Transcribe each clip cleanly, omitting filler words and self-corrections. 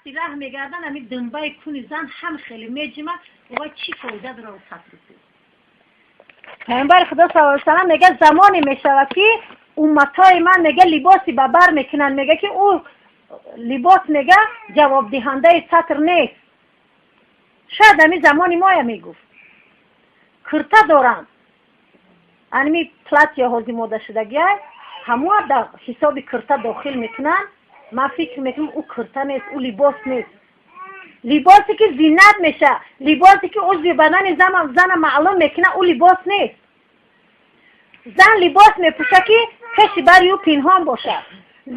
Вақти раҳ мегардан, ами думбаи куни зан ҳам хеле меҷима. Ова чӣ фоида дора сатри? Паёмбари Худо саллаллоҳу алайҳи васаллам мега, замоне мешавад, ки умматҳои ман, мега, либоси ба бар мекунанд, мега, ки ӯ либос, мега, ҷавобдиҳандаи сатр нест. Шояд ами замони моя мегуфт. Курта доранд, аними платья ҳози модашудагиай, ҳамоа дар ҳисоби курта дохил мекунанд. Ман фикр мекунам, ӯ курта нест, ӯ либос нест. Либосе ки зинат меша, либосе ки узви бадани зана маълум мекунад, ӯ либос нест. Зан либос мепӯша, ки пеши бари ӯ пинҳон бошад.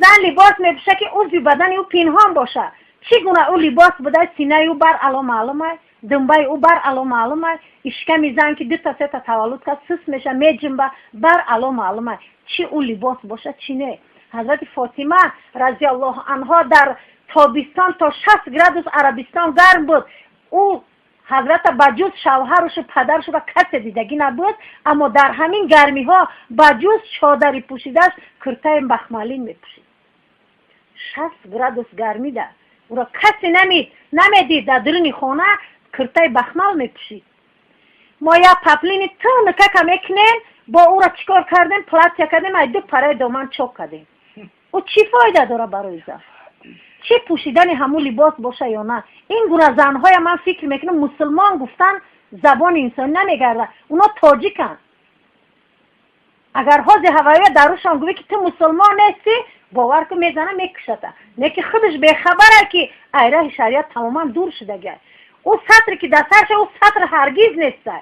Зан либос мепӯша, ки узви бадани ӯ пинҳон бошад. Чӣ гуна ӯ либос буда, синаи ӯ бар ало маълумай, думбаи ӯ бар ало маълумай, ишками зан, ки дута сета таваллуд кард, сус меша, меҷумба, бар ало маълумай. Чӣ ӯ либос бошад, чӣ не? Ҳазрати Фотима разиаллоҳу анҳо дар тобистон то 60 градус Арабистон гарм буд. Ӯ ҳазрата ба ҷуз шавҳарушу падаршу ба касе дидагӣ набуд, аммо дар ҳамин гармиҳо ба ҷуз чодари пӯшидааш куртаи бахмалин мепӯшид. 60 градус гармида ӯро касе намедид, дар дуруни хона куртаи бахмал мепӯшид. Мо як паплини тунукака мекунем, бо ӯро чӣ кор кардем? Платья кардем, ай ду параи доман чок кардем. Ӯ чӣ фоида дора барои зан, чӣ пӯшидани ҳамун либос боша ё на? Ин гуна занҳоя, ман фикр мекунам, мусулмон гуфтан забони инсонӣ намегардад. Уно тоҷиканд. Агар ҳози ҳавоя дарушон гӯӣ, ки ту мусулмон нестӣ, бовар кун, мезана, мекушата. Не ки худаш бехабара, ки айраҳи шариат тамоман дур шудагиай. Ӯ сатре ки дар сарша, ӯ сатр ҳаргиз нестай.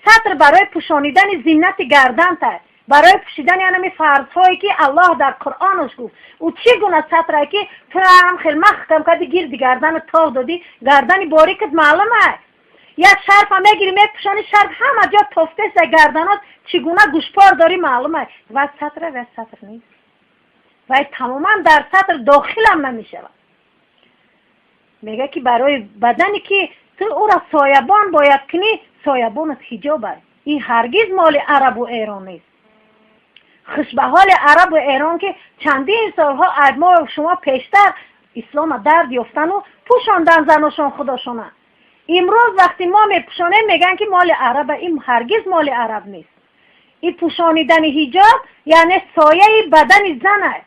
Сатр барои пӯшонидани зинати гардантай, барои пӯшидани анами фарзҳое, ки Аллоҳ дар Қуръонаш гуфт. Ӯ чӣ гуна сатрае, ки ту ҳам хел маҳкам карди, гирди гардану тов додӣ, гардани борикат маълумай? Як шарфа мегири, мепӯшони, шарф ҳама ҷо тофтеса, гарданот чӣ гуна гӯшпор дорӣ, маълумай. Ва сатра, ва сатр нест, вай тамоман дар сатр дохилам намешавад. Мега, ки барои бадане, ки ту ӯра соябон бояд кунӣ, соябонат ҳиҷоб аст. Ин ҳаргиз моли арабу Эрон нест. Хушбаҳоли арабу Эрон, ки чандин солҳо аз мо шумо пештар ислома дард ёфтану пӯшондан заношон худошона. Имрӯз вақти мо мепӯшонем, мегӯянд, ки моли араба. Ин ҳаргиз моли араб нест. Ин пӯшонидани ҳиҷоб яъне сояи бадани зан аст,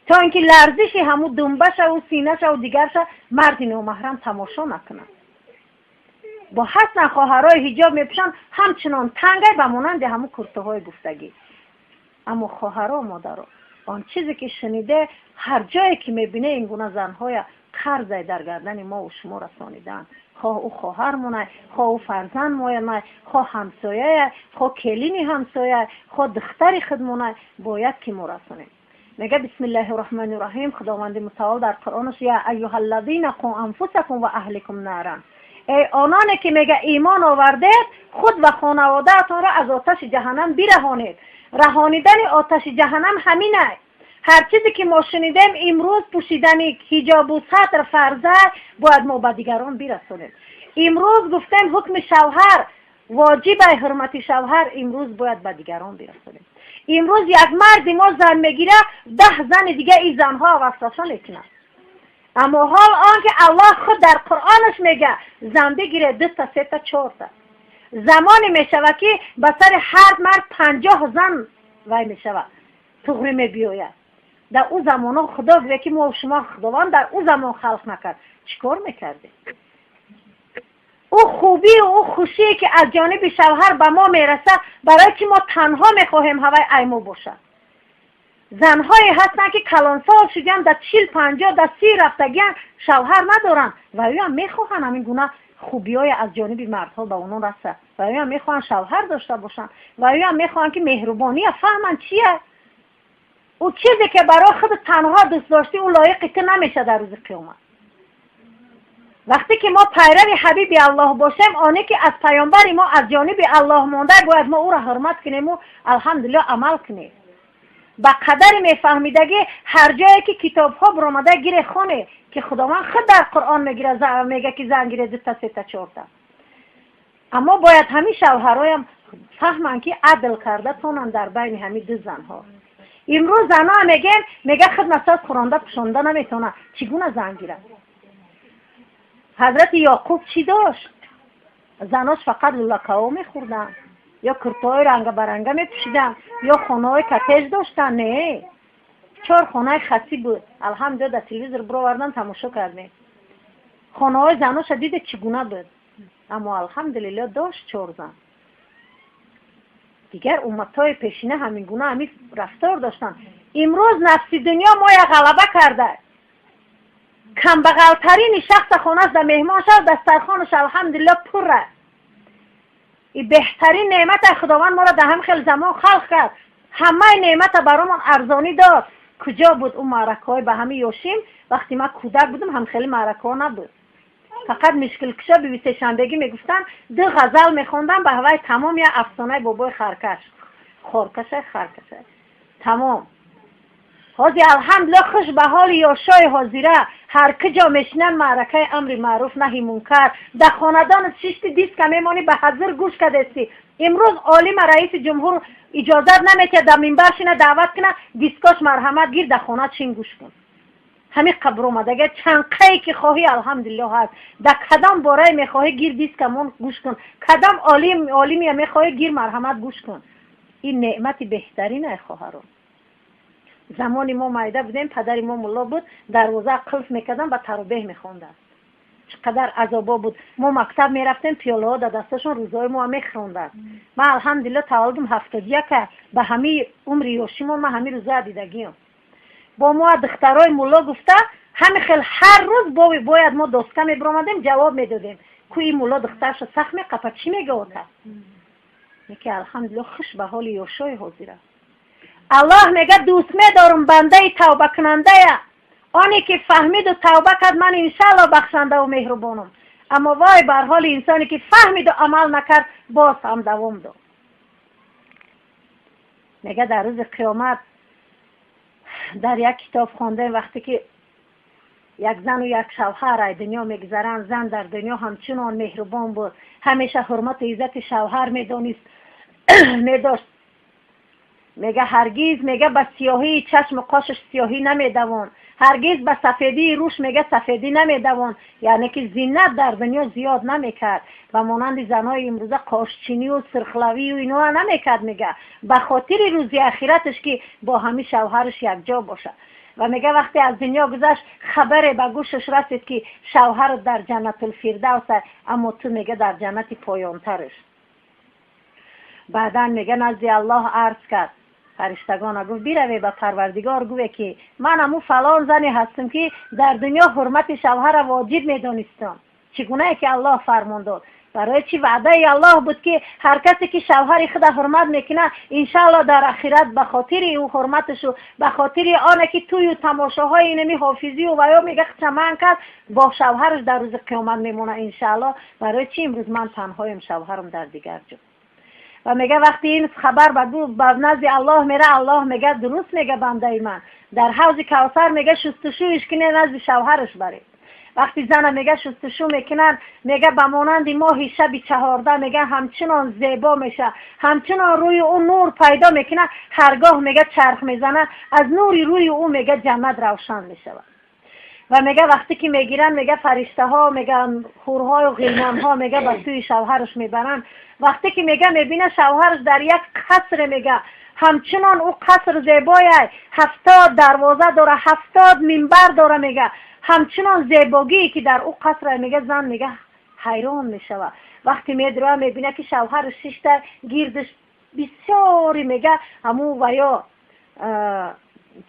то ин ки ларзиши ҳамун думбашаву синашаву дигарша марди номаҳрам тамошо накунад. Бо ҳастан хоҳарҳои ҳиҷоб мепӯшанд, ҳамчунон тангай, ба монанди ҳамун куртаҳои гуфтагӣ. Аммо хоҳаро, модаро, он чизе ки шуниде, ҳар ҷое ки мебине, ин гуна занҳоя қарзай дар гардани мову шумо расонидаанд. Хоҳ ӯ хоҳармонай, хоҳ ӯ фарзанд моянай, хоҳ ҳамсояяй, хоҳ келини ҳамсояй, хоҳ духтари худмонай, бояд ки мо расонем. Мега: бисмиллаҳи роҳмани роҳим. Худованди мутаол дар Қуръонаш: я аюҳаллазина қу анфусакум ва аҳликум наран. Эй ононе ки, мега, имон овардед, худ ва хонаводаатонро аз оташи ҷаҳаннам бираҳонед. Раҳонидани оташи ҷаҳаннам ҳаминай. Ҳар чизе ки мо шунидем имрӯз, пӯшидани ҳиҷобу сатр фарза, бояд мо ба дигарон бирасонем. Имрӯз гуфтем, ҳукми шавҳар воҷибай, ҳурмати шавҳар, имрӯз бояд ба дигарон бирасонем. Имрӯз як марди мо зан мегира, 10 зани дига ин занҳо васваса мекунад. Аммо ҳол он ки Аллоҳ худ дар Қуръонаш мега, зан бигире дута, сета, чорта. Замоне мешавад, ки ба сари ҳар мард 50 зан вай мешавад, туғрӣ мебиёяд. Дар ӯ замонҳо, Худо гӯя, ки мо шумо Худованд дар ӯ замон халқ накард, чӣ кор мекардем? Ӯ хубию ӯ хушие, ки аз ҷониби шавҳар ба мо мерасад, барои чи мо танҳо мехоҳем ҳавай аймо бошад? Занҳое ҳастанд, ки калонсол шудиан, дар 40, 50, дар 30 рафтагиан, шавҳар надоранд ва ӯям мехоҳанд ҳамин гуна хубиҳое аз ҷониби мардҳо ба онон расад, ва ӯям мехоҳанд шавҳар дошта бошанд, ва ӯям мехоҳанд, ки меҳрубония фаҳманд чия. Ӯ чизе, ки барои худ танҳо дӯст доштӣ, ӯ лоиқи ту намешад дар рӯзи қиёмат. Вақте ки мо пайрави ҳабиби Аллоҳ бошем, оне ки аз паёмбари мо аз ҷониби Аллоҳ монда, бояд мо ӯро ҳурмат кунему, алҳамдулилло, амал кунем. Ба қадари мефаҳмидагӣ, ҳар ҷое ки китобҳо биромада, гире, хоне, ки Худованд худ дар Қуръон мегира, мега, ки зан гире дута, сета, чорта. Аммо бояд ҳамин шавҳароям фаҳманд, ки адл карда тонанд дар байни ҳамин ду занҳо. Имрӯз занҳо мегем, мега, худ насоз хӯронда пӯшонда наметавонад, чӣ гуна зан гирад? Ҳазрати Ёқуб чӣ дошт? Занош фақат лӯлакаҳо мехӯрданд ё куртаҳои рангабаранга мепӯшиданд ё хонаҳои коттедж доштанд? Не, чор хонаи хасӣ буд. Алҳамдулилла, дар телевизор бировардан, тамошо кардем. Хонаҳои заноша диде, чӣ гуна буд, аммо алҳамдулилло, дошт чор зан. Дигар умматҳои пешина ҳамин гуна ҳамин рафтор доштанд. Имрӯз нафси дунё моя ғалаба карда. Камбағалтарини шахса хонаш да меҳмон шав, дастархонаш алҳамдулилло пурра. И беҳтарин неъмата Худованд моро дар ҳамин хел замон халқ кард, ҳамаи неъмата баромон арзонӣ дод. Куҷо буд ӯ маъракаҳои ба ҳамин ёшим? Вақте ман кӯдак будам, ҳамхели маъракаҳо набуд. Фақат мушкилкушо биби сешанбегӣ мегуфтанд, ду ғазал мехондам, ба ҳавай тамом, як афсонаи бобои харкаш, хоркашай, харкашай, тамом. Ҳозир алҳамдулилла, хуш ба ҳоли ёшои ҳозира, ҳар куҷо мешинанд, маъракаи амри маъруф, наҳи мункар. Дар хонадон шишти, диска мемонӣ, ба ҳазир гӯш кардести. Имрӯз олима раиси ҷумҳур иҷозат наметиҳад дар минбар шина, даъват кина, дискош марҳамат, гир, дар хона чин, гӯш кун. Ҳамин қабр омадага чанқае ки хоҳӣ, алҳамдулилло, ҳаст. Дар кадом борае мехоҳӣ, гир, дискамон, гӯш кун. Кадом олим, олимия мехоҳӣ, гир, марҳамат, гӯш кун. Ин неъмати беҳтарин ай, хоҳарон. Замони мо майда будем, падари мо мулло буд, дарвоза қулф мекардан, ба таробеҳ мехонданд. Чӣ қадар азобо буд! Мо мактаб мерафтем, пиёлаҳо дар дасташон, рӯзҳои мо мехӯронданд. Ман алҳамдулилло, таваллудам 71-а, ба ҳамаи умри ёшимон ман ҳамин рӯза дидагиам. Бо мо духтарои мулло гуфта, ҳами хел ҳар рӯз бояд мо доска мебиромадем, ҷавоб медодем, ку ин мулло духтарашо сахт меқапа, чӣ мега ота. Ки алҳамдулилло, хуш ба ҳоли ёшои ҳозира. Аллоҳ мега: «Дӯст медорам бандаи тавбакунандая, оне ки фаҳмиду тавба кард, ман иншаалло бахшандаву меҳрубонам. Аммо вой бар ҳоли инсоне ки фаҳмиду амал накард, боз ҳам давом дод». Мега, дар рӯзи қиёмат, дар як китоб хондем, вақте ки як зану як шавҳар ай дунё мегузаранд, зан дар дунё ҳамчунон меҳрубон буд, ҳамеша ҳурмату иззати шавҳар медонист, медошт. Мега, ҳаргиз, мега, ба сиёҳии чашму қошаш сиёҳӣ намедавон, ҳаргиз ба сафедии рӯш, мега, сафедӣ намедавон. Яъне ки зинат дар дунё зиёд намекард ва монанди занҳои имрӯза қошчинию сирхлавию иноа намекард. Мега, ба хотири рӯзи ахираташ, ки бо ҳамин шавҳараш якҷо бошад. Ва мега, вақте аз дунё гузашт, хабаре ба гӯшаш расид, ки шавҳарат дар Ҷаннатулфирдавс, аммо ту, мега, дар ҷаннати поёнтараш. Баъдан, мега, назди Аллоҳ арз кард. Фариштагона гуфт: «Бираве, ба Парвардигор гӯе, ки ман аму фалон зане ҳастам, ки дар дунё ҳурмати шавҳара воҷиб медонистам, чӣ гунае ки Аллоҳ фармон дод. Барои чӣ ваъдаи Аллоҳ буд, ки ҳар касе ки шавҳари худа ҳурмат мекунад, иншаалло дар ахират ба хотири ӯ ҳурматашу ба хотири оне ки тӯю тамошоҳои инами ҳофизию ва ё, мега, чаман кард, бо шавҳараш дар рӯзи қиёмат мемонад, иншаалло. Барои чӣ имрӯз ман танҳоем, шавҳарам дар дигар ҷо?» Ва мега, вақте ин хабар ба назди Аллоҳ мера, Аллоҳ мега: «Дуруст мега бандаи ман, дар ҳавзи Кавсар, мега, шустушӯиш кине, назди шавҳараш баред». Вақти зана, мега, шустушӯ мекунанд, мега, ба монанди моҳи шаби 14, мега, ҳамчунон зебо меша, ҳамчунон рӯи ӯ нур пайдо мекунад. Ҳаргоҳ, мега, чарх мезанад, аз нури рӯи ӯ, мега, ҷаннат равшан мешавад. Ва мега, вақте ки мегиранд, мега, фариштаҳо, мега, хурҳою ғилмонҳо, мега, ба сӯи шавҳараш мебаранд. Вақте ки, мега, мебина, шавҳараш дар як қасре, мега, ҳамчунон ӯ қаср зебояй, 70 дарвоза дора, 70 минбар дора. Мега, ҳамчунон зебогие ки дар ӯ қасра, мега, зан, мега, ҳайрон мешавад. Вақте медироя, мебина, ки шавҳараш шишта, гирдаш бисёри, мега, ҳамун ва ё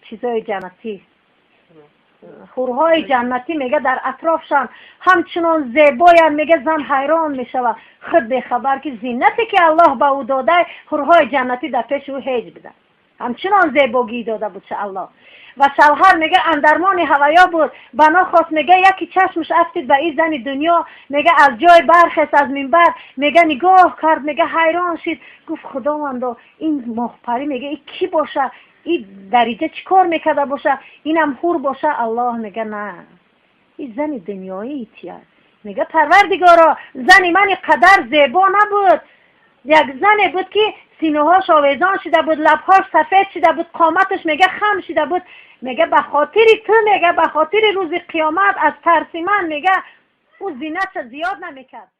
чизои ҷаннатӣ, хурҳои ҷаннатӣ, мега, дар атрофшан ҳамчунон зебоянд. Мега, зан ҳайрон мешавад, худ бехабар, ки зинате ки Аллоҳ ба ӯ додай, хурҳои ҷаннатӣ дар пеши ӯ ҳеҷ буданд, ҳамчунон зебогӣ дода буд аллоҳ. Ва шавҳар, мега, андармони ҳаваё буд. Ба нохост, мега, яки чашмаш афтид ба ин зани дунё. Мега, аз ҷой бархест, аз минбар, мега, нигоҳ кард, мега, ҳайрон шид, гуфт: «Худовандо, ин моҳпарӣ, мега, и кӣ боша? И дариҷа чӣ кор мекарда боша? Инам ҳур боша?» Аллоҳ мега: «На, ин зани дунёӣ тия». Мега: «Парвардигоро, зани ман қадар зебо набуд. Як зане буд, ки синаҳош овезон шуда буд, лабҳош сафед шуда буд, қоматаш, мега, хам шуда буд. Мега, ба хотири ту, мега, ба хотири рӯзи қиёмат, аз тарси ман, мега, Ӯ зинатша зиёд намекард.